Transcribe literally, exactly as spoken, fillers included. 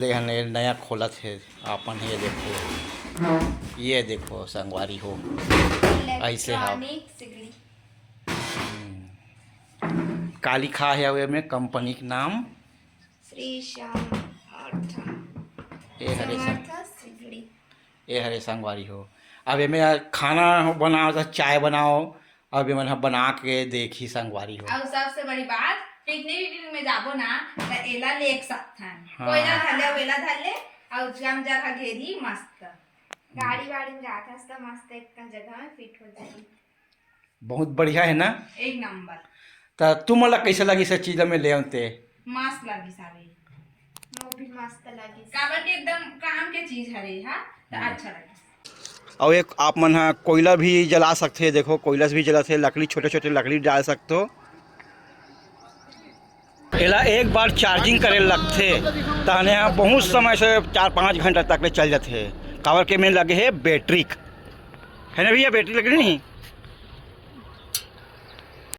ये हने नया खोलत हे अपन, ये देखो, ये देखो संगवारी हो, ऐसे हा। Electronic सिगड़ी। काली खा हे, अउ एमे कंपनी के नाम श्री समर्थ। ए हरे सं-, समर्थ सिगड़ी। ए हरे संगवारी हो, अब एमे खाना बनाओ, चाय बनाओ, अब एमन ह बना के देखी संगवारी हो। अउ सबसे बड़ी बात, picnic विकनिक में जाबो ना, त एला लेग सकथन। हाँ। कोयला धर ले, अउ एला धर ले, अउ जम जगह घेरी मस्त। गाड़ी वाड़ी में जाथस त मस्त एकदम जगह में fit हो जाही। बहुत बढ़िया हे ना? एक नंबर। त तुमन ला कैसे लगिस ए चीज में ले आते? मस्त लगिस हवे। वो भी मस्त लगिस। काबर के एकदम काम के चीज हरे हा, त हम्म। अच्छा लगिस। अउ एक आप मन ह कोयला भी जला सकथे, देखो कोयला भी जलत हे, लकड़ी, छोटे-छोटे लकड़ी डाल सकथो। एला एक बार charging करे लगथे, तहने ह बहुत समय से चार पाँच घंटा तक ले चल जाथे, काबर के में लगे हे battery, है ना भैया, battery लगे नहीं?